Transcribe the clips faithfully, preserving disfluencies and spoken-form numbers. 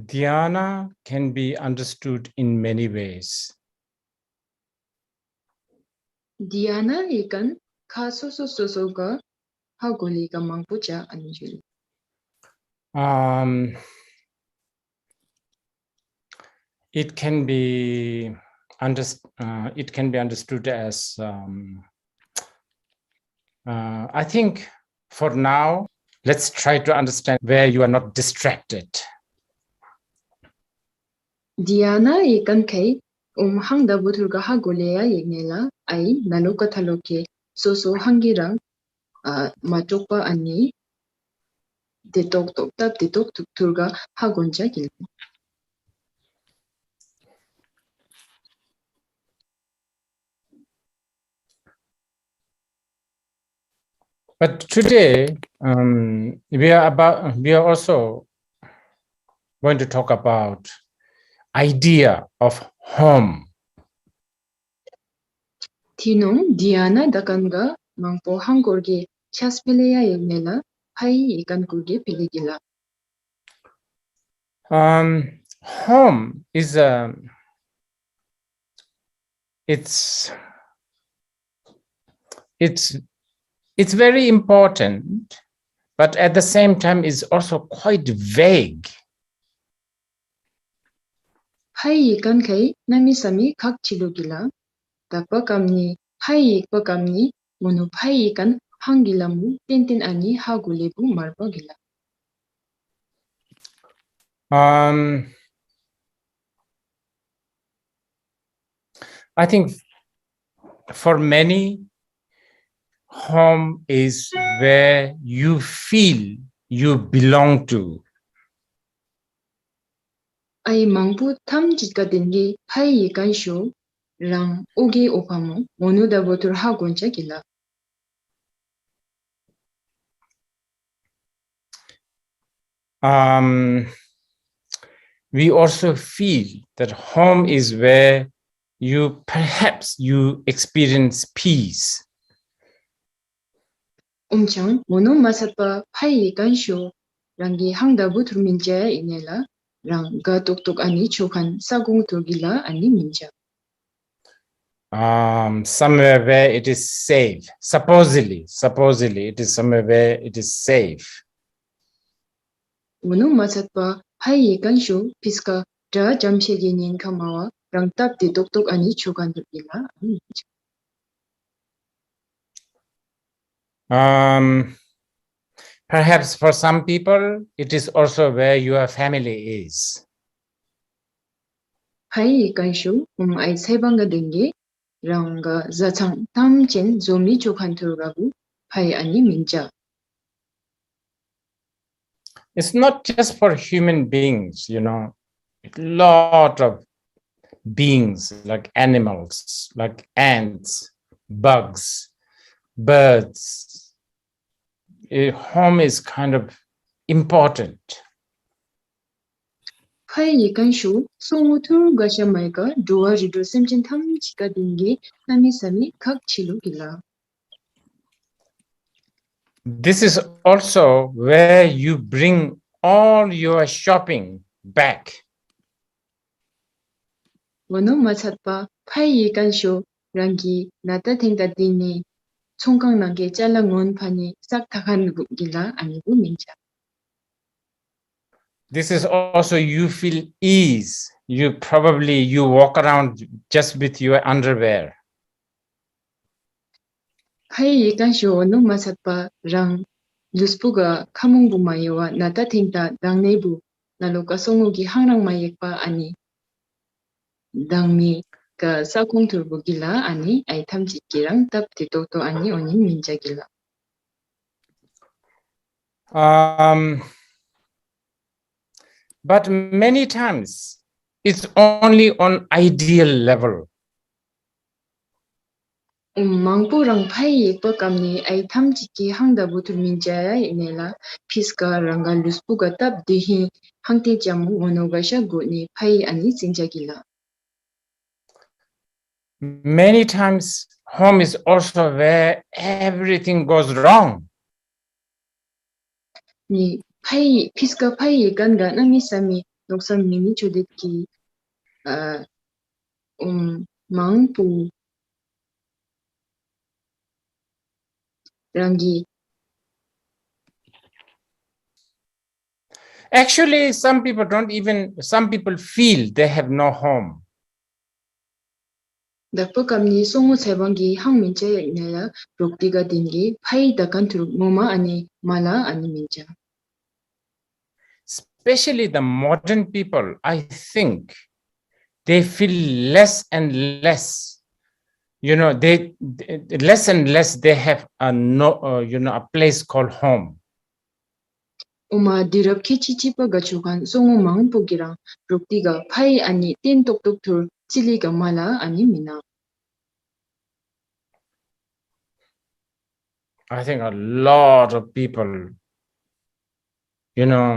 Dhyana can be understood in many ways. Dhyana yikan kha soso soso ka haguli ka mangpucha anijuli. Um, it can be unders- uh, it can be understood as um, uh, I think for now, let's try to understand where you are not distracted. Dhyana yikan khei um hangda buthur ka haguli ya yinela ai nalo ka thalo ke soso hangi rang a matokpa ani detok tok tap detok tuk thur ka hagoncha kila. But today, um, we are about we are also going to talk about idea of home. Thinung Dhyana dakan ka mangpo hangkor ke chas pele ya yinela phai yikan kur ke pele kila. Um, home is a it's it's it's very important, but at the same time is also quite vague. Phai yikan khei nami sami khak chilo kila. Tapa kamni phai yik pa kamni munu phai yikan hang kila mu tintin ani haguli bu marpa kila. Um, I think for many, home is where you feel you belong to. Ai mangpu tham chit ka dingi phai yikan sho rang ugi upamo munu da buthur hagoncha kila. Um, we also feel that home is where you perhaps you experience peace. Umchang munu masatpa phai yikan sho rang ki hangda buthur mincha yinela rang ga tuk tuk ani chokhan sakung tur kila ani mincha. Um, somewhere where it is safe. Supposedly, supposedly, it is somewhere where it is safe. Munu masatpa phai yikan sho phiska dra jamshe gi nyin khamawa rang tap di tuk tuk ani chokhan tur kila ani mincha. Um, perhaps for some people, it is also where your family is. Phai yikan sho um ai sai bang ka dingi rang ka zachang tam chen zomi chokhan tur ka bu phai ani mincha. It's not just for human beings, you know, a lot of beings like animals, like ants, bugs, birds. A home is kind of important. Phai yikan sho songu thur gasha mai ka duwa ridro semchen tham chit ka dingi nami sami khak chilo kila. This is also where you bring all your shopping back. Wanu masatpa phai yikan sho rang ki nata thengta dini chungkang nang ke chala ngun phani sak thakan gu kila ani gu mincha. This is also you feel ease. You probably you walk around just with your underwear. Phai yikan sho wanu masatpa rang luspu ka khamung bu mayewa nata thengta dangne bu nalo ka songu ki hangrang mayekpa ani dangmi ka sakung tur bu kila ani ai tham chit ki rang tap di tok tok ani onin mincha kila. Um, but many times it's only on ideal level. Um, mangpu rang phai yikpa kamni ai tham chit ki hangda bu thur mincha ya inela phiska rang ka luspu ka tap di hi hangte cham wanu gasha gu ni phai ani sincha kila. Many times, home is also where everything goes wrong. Ni phai phiska phai yikan ka nami sami ནོག་ས་མི་ནི་ཆོད་དེད་ཀི་ཨ་ཨུམ་མང་པོ་རང་གི Actually, some people don't even, some people feel they have no home. དག་པ་སྐབས་ནི་སོ་ངོ་ཚ་བང་གི་ཧང་མིན་ཅ་ཡ་ཨིན་ན་ཡ་རོག་ཏི་ག་དེན་གི་ཕའི་དག་ཁན་ཐུར་ངོ་མ་ཨ་ནི་མ་ལ་ཨ་ནི་མིན་ཅ། Especially the modern people, I think they feel less and less. You know, they, they- less and less they have a no, uh, you know, a place called home. ཨོ་མ་དུས་རབས་ཁལ་གཅིག་གཅིག་པ་ག་ཆོ་ཁན་སོ་ངོ་མང་པོ་གི་རང་རོག་ཏི་ག་ཕའི་ཨ་ནི་ཏེན་ཏོག་ཏོག་ཐུར་ཅི་ལི་ག་མ་ལ་ཨ་ནི་མིན་ན། I think a lot of people, you know,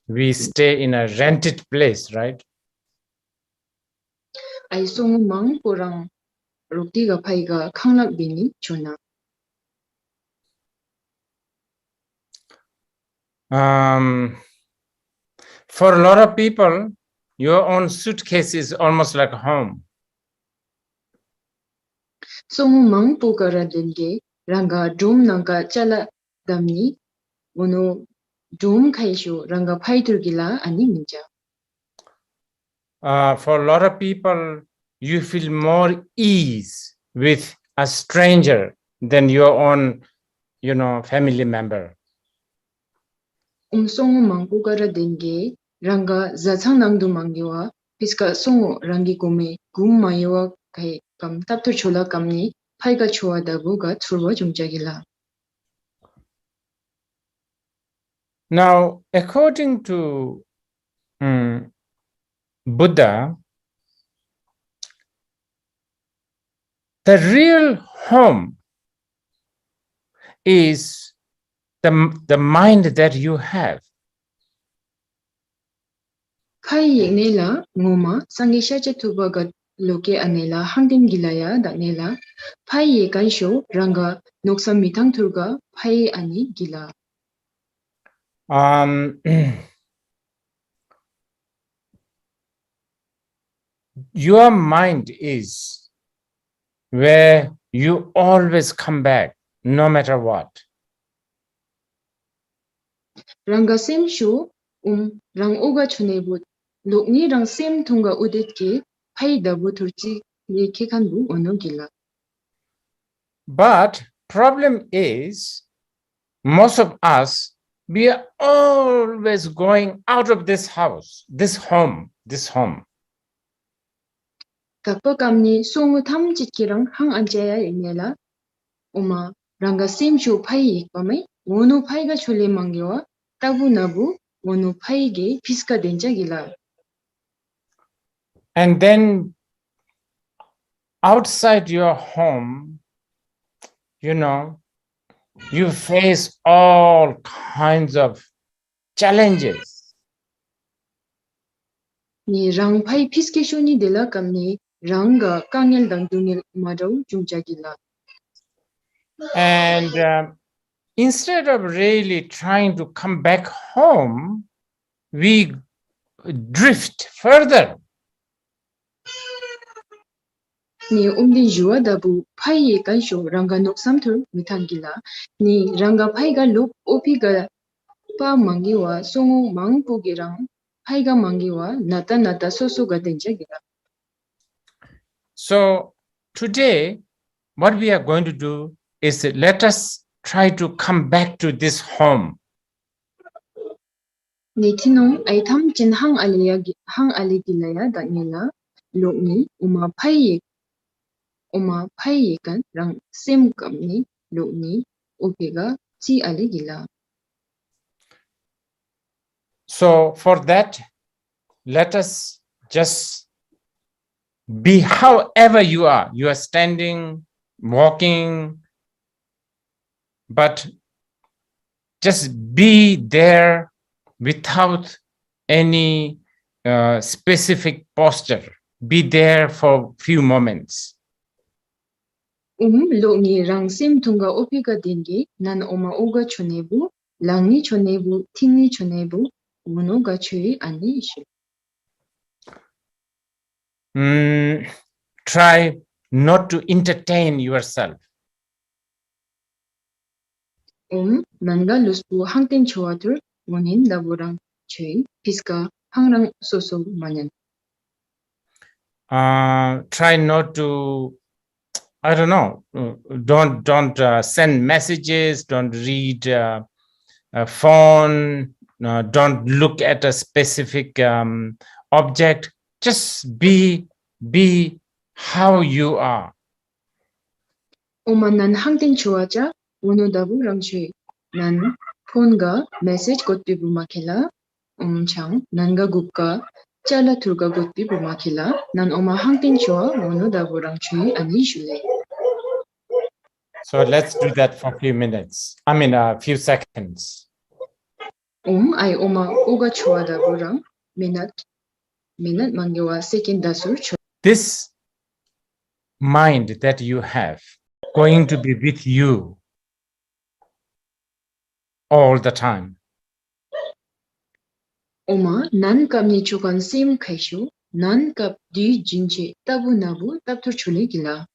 we stay in a rented place, right? ཨའི་སོ་ངོ་མང་པོ་རང་རོག་ཏི་ག་ཕའི་ག་ཁང་ལག་བི་ནི་ཆོ་ན། Um, for a lot of people, your own suitcase is almost like a home. སོ་ངོ་མང་པོ་ག་ར་དེན་གི་རང་ག་དྲོམ་ནང་ག་ཅ་ལ་དམ་ནི་འོ་ནོ་དྲོམ་ཁའི་ཤོ་རང་ག་ཕའི་ཐུར་གི་ལ་ཨ་ནི་མིན་ཅ། Uh, for a lot of people, you feel more ease with a stranger than your own, you know, family member. ཨུམ་སོ་ངོ་མང་པོ་ག་ར་དེན་གི་རང་ག་ཟ་ཚང་ནང་དུ་མང་གི་བ་ཕིས་ཀ་སོ་ངོ་རང་གི་གོ་མེ་གུམ་མ་ཡོ་བ་ཁའི་ཀམ་ཏབ་ཐུར་ཆོ་ལ་ཀམ་ནི་ཕའི་ག་ཆོ་བ་དག་པོ་ག་ཚུར་བ་ཅུང་ཅ་གི་ལ། Now, according to mm, Buddha, the real home is the, the mind that you have. ཕའི་ཡིག་ནེ་ལ་ངོ་མ་སངས་རྒྱས་ཤཱཀྱ་ཐུབ་པ་ག་ལོ་ཀེ་ཨ་ནེ་ལ་ཧང་ཏེན་གི་ལ་ཡ་དག་ནེ་ལ་ཕའི་ཡིག་ཁན་ཤོ་རང་ག་ནོག་ས་མི་ཐང་ཐུར་ག་ཕའི་ཨ་ནི་གི་ལ། Um, your mind is where you always come back, no matter what. རང་ག་སེམས་ཤོ་ཨུམ་རང་ཨོ་ག་ཆོ་ནེ་བུ་ལོག་ནི་རང་སེམས་ཐུང་ག་ཨུ་དེད་ཀི་ཕའི་དག་པོ་ཐུར་ཅི་ལི་ཁེ་ཁན་བུ་འོ་ནོ་གི་ལ། But problem is, most of us, we are always going out of this house, this home, this home. དག་པ་ཀམ་ནི་སོ་ངོ་ཐམས་ཅད་ཀྱི་རང་ཧང་ཨན་ཅ་ཡ་ཨིན་ནེ་ལ། ཨོ་མ་རང་ག་སེམས་ཤོ་ཕའི་ཡིག་པ་མེ་འོ་ནོ་ཕའི་ག་ཆོ་ལེ་མང་གི་བ་ཏག་བུ་ན་བུ་འོ་ནོ་ཕའི་གི་ཕིས་ཀ་དེན་ཅ་གི་ལ། And then outside your home, you know, you face all kinds of challenges. ནི་རང་ཕའི་ཕིས་ཀེ་ཤོ་ནི་དེ་ལ་ཀམ་ནི་རང་ག་ཀ་ངལ་དང་དུ་ངལ་མ་འདྲ་བུ་ཅུང་ཅ་གི་ལ། And uh, instead of really trying to come back home, we drift further. ནི་ཨུམ་དིན་ཞུ་བ་དག་པོ་ཕའི་ཡིག་ཁན་ཤོ་རང་ག་ནོག་སམ་ཐུར་མི་ཐང་གི་ལ། ནི་རང་ག་ཕའི་ག་ལོག་ཨོ་ཕི་ག་པ་མང་གི་བ་སོ་ངོ་མང་པོ་གི་རང་ཕའི་ག་མང་གི་བ་ན་ཏ་ན་ཏ་སོ་སོ་ག་དེན་ཅ་གི་ལ། So today, what we are going to do is let us try to come back to this home. ནི་ཐི་ནོང་ཨའི་ཐམ་ཅན་ཧང་ཨ་ལི་ཡ་གི་ཧང་ཨ་ལི་གི་ལ་ཡ་དག་ནེ་ལ་ལོག་ནི་ཨོ་མ་ཕའི་ཡིག་ཨོ་མ་ཕའི་ཡིག་ཁན་རང་སེམས་ཀམ་ནི་ལོག་ནི་ཨོ་ཕི་ག་ཅི་ཨ་ལི་གི་ལ། So for that, let us just be however you are. You are standing, walking, but just be there without any uh, specific posture. Be there for few moments. ཨུམ་ལོག་ནི་རང་སེམས་ཐུང་ག་ཨོ་ཕི་ག་དེན་གི་ནན་ཨོ་མ་ཨོ་ག་ཆོ་ནེ་བུ་ལང་ནི་ཆོ་ནེ་བུ་ཐིང་ནི་ཆོ་ནེ་བུ་ ཨོ་ནོ་ག་ཆོས་ཨ་ནི་ཞུ། Mm, try not to entertain yourself. ཨོམ་ནན་ག་ལུས་པོ་ཧང་ཏེན་ཆོ་བ་ཐུར་ཨོ་ནིན་ད་བུ་རང་ཆོས་ཕིས་ཀ་ཧང་རང་སོ་སོ་མ་ཉན། Uh, try not to, I don't know, uh, don't don't uh, send messages, don't read uh, a phone, uh, don't look at a specific um, object. Just be be how you are. ཨོ་མ་ནན་ཧང་ཏེན་ཆོ་བ་ཅ་ཨོ་ནོ་ད་བུ་རང་ཆོས་ནན་ཕོན་ག་མེ་སེཇ་གོད་པི་བུ་མ་ཁེ་ལ། ཨོམ་ཆང་ནན་ག་གུག་ག་ཅ་ལ་ཐུར་ག་གོད་པི་བུ་མ་ཁེ་ལ། ནན་ཨོ་མ་ཧང་ཏེན་ཆོ་བ་ཨོ་ནོ་ད་བུ་རང་ཆོས་ཨ་ནི་ཞུ་ལེ། So let's do that for a few minutes. I mean, a few seconds. ཨོམ་ཨའི་ཨོ་མ་ཨོ་ག་ཆོ་བ་ད་བུ་རང་མི་ནཊ་མི་ནཊ་མང་གེ་བ་སེ་ཀེན་ཌ་ད་སུར་ཆོ། This mind that you have going to be with you all the time. ཨོ་མ་ནན་སྐབས་ནི་ཆོ་ཁན་སེམས་ཁ་ཤུ་ནན་སྐབས་དུས་རྒྱུན་ཆེ་ལྟ་བུ་ན་བུ་ལྟ་ཐུར་ཆོ་ལེ་གི་ལ།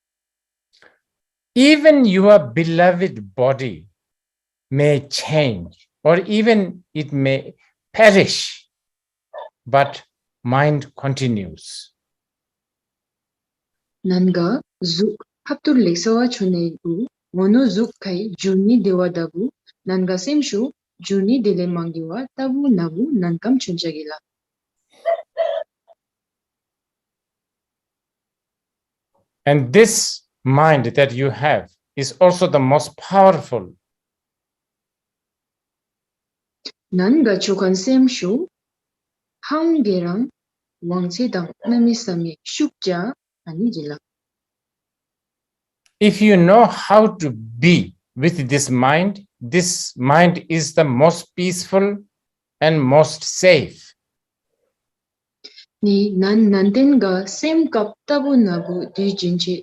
Even your beloved body may change or even it may perish, but mind continues. ནན་ག་ཟུག་ཧབ་ཐུར་ལེགས་སོ་བ་ཆོ་ནེ་གུ་ཨོ་ནོ་ཟུག་ཁའི་ཇུར་ནི་དེ་བ་ད་བུ་ནན་ག་སེམས་ཤུ་ཇུར་ནི་དེ་ལེ་མང་གེ་བ་ལྟ་བུ་ན་བུ་ནན་ཀམ་ཆོན་ཆ་གི་ལ། And this mind that you have is also the most powerful. ནན་ག་ཆོ་ཁན་སེམས་ཤུ་ཧང་གེ་རང་ཝང་ཆེ་དང་ན་མི་ས་མི་ཤུགས་ཅ་ཨ་ནི་གི་ལ། If you know how to be with this mind, this mind is the most peaceful and most safe. ནི་ནན་ནན་ཏེན་ག་སེམས་སྐབས་ལྟ་བུ་ན་བུ་དུས་རྒྱུན་ཆེ་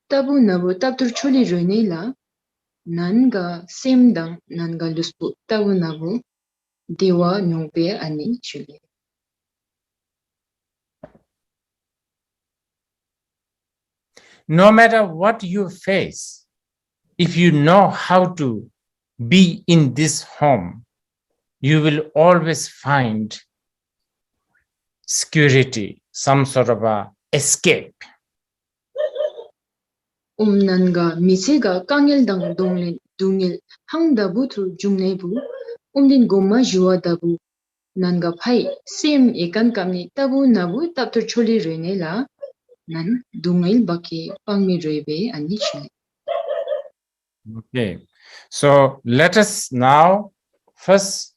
ལྟ་བུ་ན་བུ་ལྟ་ཐུར་ཆོ་ལེ་རོ་ནེ་ལ། ནན་ག་སེམས་དང་ནན་ག་ལུས་པོ་ལྟ་བུ་ན་བུ་དེ་བ་ཉུང་པེ་ཨ་ནི་ཆོ་ལེ། No matter what you face, if you know how to be in this home, you will always find security, some sort of a escape. ཨོམ་ནན་ག་མི་ཚེ་ག་དཀའ་ངལ་དང་གདོང་ལེན་སྡུག་བསྔལ་ཧང་ད་བུ་ཐུར་འབྱུང་ནེ་བུ་ཨོམ་དིན་གོ་མ་ཞུ་བ་ད་བུ་ནན་ག་ཕའི་སེམས་ཨེ་ཀན་ཀམ་ནི་ལྟ་བུ་ན་བུ་ལྟ་ཐུར་ཆོ་ལེ་རོ་ནེ་ལ། ནན་སྡུག་བསྔལ་བ་ཀེ་སྤང་མི་རོ་བེ་ཨ་ནི་ཆོ་ལེ། Okay, so let us now first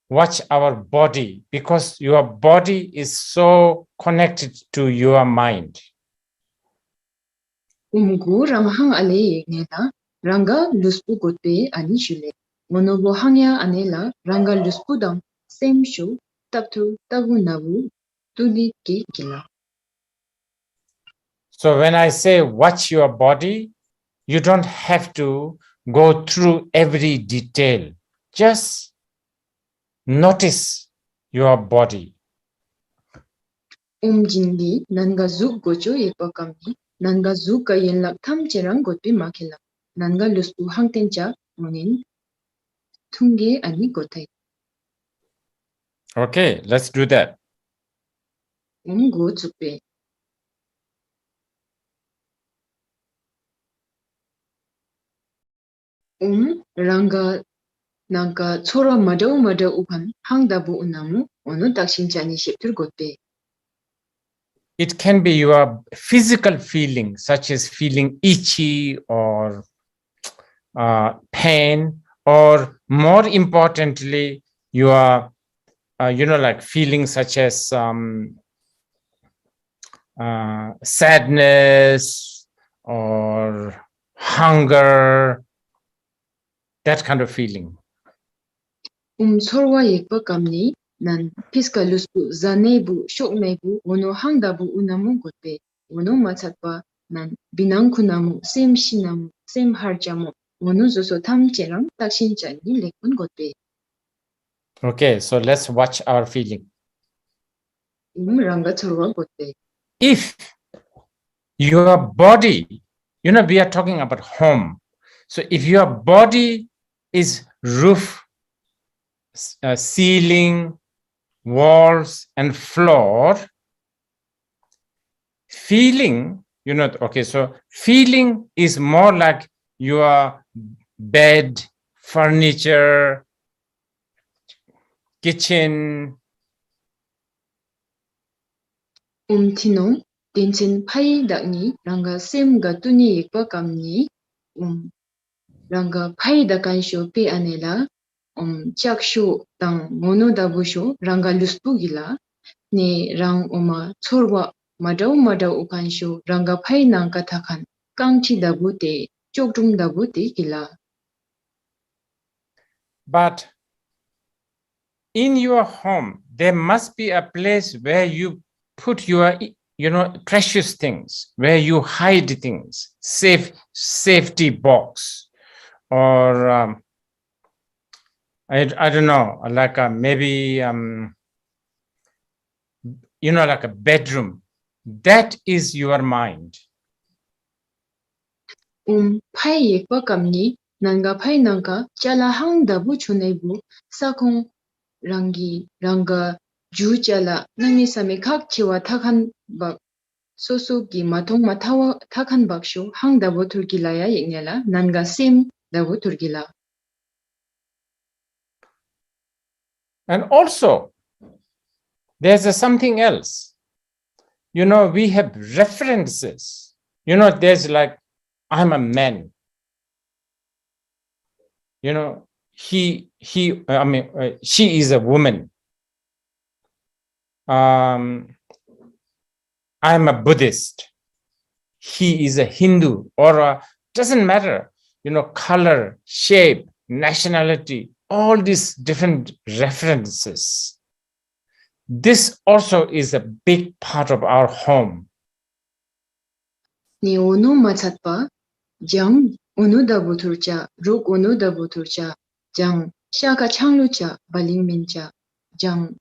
watch our body, because your body is so connected to your mind. ཨོམ་གོ་རང་ཧང་ཨ་ལེ་ཡེག་ནེ་ལ་རང་ག་ལུས་པོ་གོད་པེ་ཨ་ནི་ཞུ་ལེ། ཨོ་ནོ་བོ་ཧང་ཡ་ཨ་ནེ་ལ་རང་ག་ལུས་པོ་དང་སེམས་ཤུ་ལྟ་ཐུར་ལྟ་བུ་ན་བུ་ཏུ་ལི་ཀེ་གི་ལ། So when I say watch your body, you don't have to go through every detail. Just notice your body. ཨོམ་ཇིན་གི་ནན་ག་ཟུག་གོ་ཅོ་ཡེག་པ་ཀམ་ནི་ནན་ག་ཟུག་ག་ཡན་ལག་ཐམས་ཅད་རང་གོད་པེ་མ་ཁེ་ལ། ནན་ག་ལུས་པོ་ཧང་ཏེན་ཅ་ཨོ་ནིན་ཐུང་གེ་ཨ་ནི་གོད་ཐའེ། Okay, let's do that. ཨོམ་གོ་ཙུག་པེ། ཨོམ་རང་ག་ནང་ག་ཚོར་བ་མ་འདྲ་བོ་མ་འདྲ་བོ་ཕན་ཧང་ད་བུ་ཨུ་ན་མོ་ཨོ་ནོ་བརྟག་ཞིབ་ཅ་ནི་ཤེབ་ཐུར་གོད་པེ། It can be your physical feeling, such as feeling itchy or uh, pain, or more importantly, your, uh, you know, like feelings such as um, uh, sadness or hunger, that kind of feeling. ཨོམ་ཚོར་བ་ཡེག་པ་ཀམ་ནི་ནན་ཕིས་ཀ་ལུས་པོ་ཟ་ནེ་བུ་ཤོག་ནེ་བུ་ཨོ་ནོ་ཧང་ད་བུ་ཨུ་ན་མོ་གོད་པེ། ཨོ་ནོ་མ་ཚད་པ་ནན་བི་ནང་ཁུ་ན་མོ་སེམས་ཤི་ན་མོ་སེམས་ཧར་ཅ་མོ་ཨོ་ནོ་ཟོ་སོ་ཐམས་ཅད་རང་བརྟག་ཞིབ་ཅ་ནི་ལེགས་པོན་གོད་པེ། Okay, so let's watch our feeling. ཨུམ་རང་ག་ཚོར་བ་གོ་སྟེ། If your body, you know, we are talking about home. So if your body is roof, s- uh, ceiling, walls, and floor, feeling, you know, okay, so feeling is more like your bed, furniture, kitchen. ཨུམ་ཐི་ནོང་། དེན་ཚན་ཕའི་དག་ནི་རང་ག་སེམས་ག་ཏུ་ནི་ཡེག་པ་ཀམ་ནི། ཨུམ་རང་ག་ཕའི་དག་ཁན་ཤོ་པེ་ཨ་ནེ་ལ། ཨུམ་ལྕགས་ཤོ་དང་ངོ་ནོ་ད་བུ་ཤོ་རང་ག་ལུས་པོ་གི་ལ། ནེ་རང་ཨོ་མ་ཚོར་བ་མ་དྲའུ་མ་དྲའུ་ཁན་ཤོ་རང་ག་ཕའི་ནང་ཀ་ཐག་ཁན་རྐང་ཁྲི་ད་བུ་ཏེ་ཅོག་ཀྲུམ་ད་བུ་ཏེ་གི་ལ། But in your home, there must be a place where you put your, you know, precious things, where you hide things, safe, safety box, or um, I, I don't know, like a, maybe, um, you know, like a bedroom. That is your mind. ཨུམ་ཕའི་ཡེག་པ་ཀམ་ནི་ནན་ག་ཕའི་ནང་ཀ་ཅ་ལ་ཧང་ད་བུ་ཆོ་ནེ་བུ་ས་ཁོང་རང་གི་རང་ག་ཇུ་ཅ་ལ་ནང་ངི་ས་མེ་ཁག་ཆེ་བ་ཐག་ཁན་བག་སོ་སོ་གི་མ་ཐོང་མ་ཐག་བ་ཐག་ཁན་བག་ཤོ་ཧང་ད་བུ་ཐུར་གི་ལ་ཡ་ཡེག་ནེ་ལ་ནན་ག་སེམས་ད་བུ་ཐུར་གི་ལ། And also, there's a something else. You know, we have references. You know, there's like, I'm a man. You know, he, he, I mean, uh, she is a woman. Um, I'm a Buddhist. He is a Hindu, or uh, doesn't matter, you know, color, shape, nationality, all these different references. This also is a big part of our home. ནི་ཨོ་ནོ་མ་ཚད་པ་ཇང་ཨོ་ནོ་ད་བུ་ཐུར་ཅ་རུག་ཨོ་ནོ་ད་བུ་ཐུར་ཅ་ཇང་ཤ་ཁ་ཆང་ལུ་ཅ་བ་ལིང་མིན་ཅ་ཇང་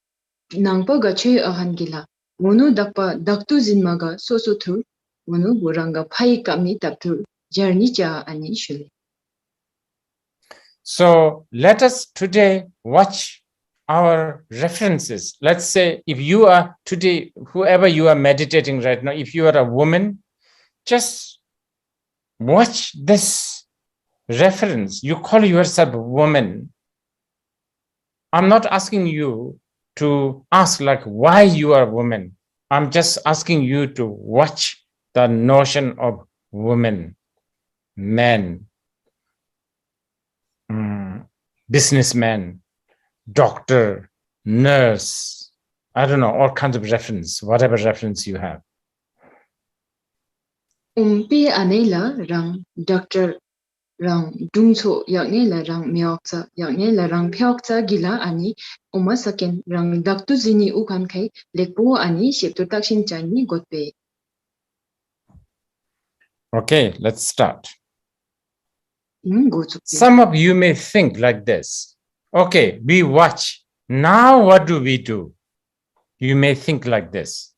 ནང་པ་ག་ཆོས་ཨ་ཧན་གི་ལ་ཨོ་ནོ་དག་པ་དག་ཏུ་ཟིན་མ་ག་སོ་སོ་ཐུར་ཨོ་ནོ་བུ་རང་ག་ཕའི་ཀམ་ནི་ཏབ་ཐུར་ཇར་ནི་ཅ་ཨ་ནི་ཤུ་ལེ། So let us today watch our references. Let's say if you are today, whoever you are meditating right now, if you are a woman, just watch this reference. You call yourself a woman. I'm not asking you to ask like why you are a woman. I'm just asking you to watch the notion of woman, man, mm, businessman, doctor, nurse, I don't know, all kinds of reference, whatever reference you have. ཨུམ་པེ་ཨ་ནེ་ལ་རང་ཌོག་ཊར་རང་དྲུང་འཚོ་ཡག་ནེ་ལ་རང་མེའོག་ཙ་ཡག་ནེ་ལ་རང་ཕེའོག་ཙ་གི་ལ་ཨ་ནི་ཨོ་མ་ས་ཀེན་རང་དག་ཏུ་ཟིན་ནི་ཨུ་ཁན་ཁའི་ལེགས་པོ་ཨ་ནི་ཤེབ་ཏུ་ཏག་ཤིང་ཅན་ནི་གོད་པེ། Okay, let's start. ཨུམ་གོ་ཚུགས་པེ། Some of you may think like this. Okay, we watch. Now what do we do? You may think like this.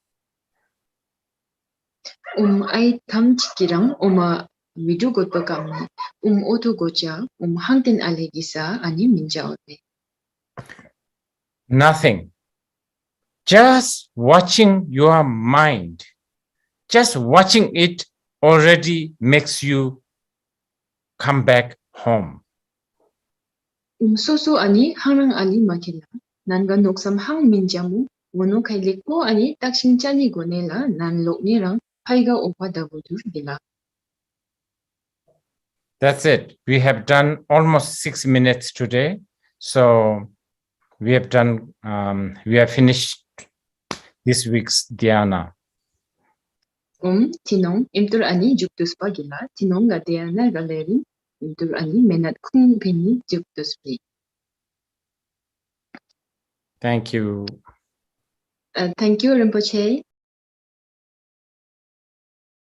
ཨུམ་ཨའི་ཐམ་ཅིག་གི་རང་ཨོ་མ་བི་ཌིའོ་གོད་པ་ཀམ་ནི་ཨུམ་ཨོ་ཐོ་གོ་ཅ་ཨུམ་ཧང་ཏེན་ཨ་ལེ་གི་ས་ཨ་ནི་མིན་ཅ་འོ་ཏེ། Nothing. Just watching your mind, just watching it already makes you come back home. ཨུམ་སོ་སོ་ཨ་ནི་ཧང་རང་ཨ་ལི་མ་ཁེ་ལ་ནན་ག་ནོག་སམ་ཧང་མིན་ཅ་མུ་ཨོ་ནོ་ཁའི་ལེགས་པོ་ཨ་ནི་ཏག་ཤིང་ཅན་ནི་གོ་ནེ་ལ་ནན་ལོག་ནེ་རང་ཕའི་ག་ཨོ་པ་ད་བུ་ཐུར་གི་ལ། That's it. We have done almost six minutes today. So we have done, um, we have finished this week's dhyana. ཨུམ་ཐི་ནོང་ཨིམ་ཏུར་ཨ་ནི་ཇུག་ཏུས་པ་གི་ལ། ཐི་ནོང་ག་དེ་ཨ་ན་ར་ལེ་རིང་ཨིམ་ཏུར་ཨ་ནི་མེ་ནད་ཁུང་ཕེ་ནི་ཇུག་ཏུས་པི། Thank you. Uh, thank you, Rinpoche.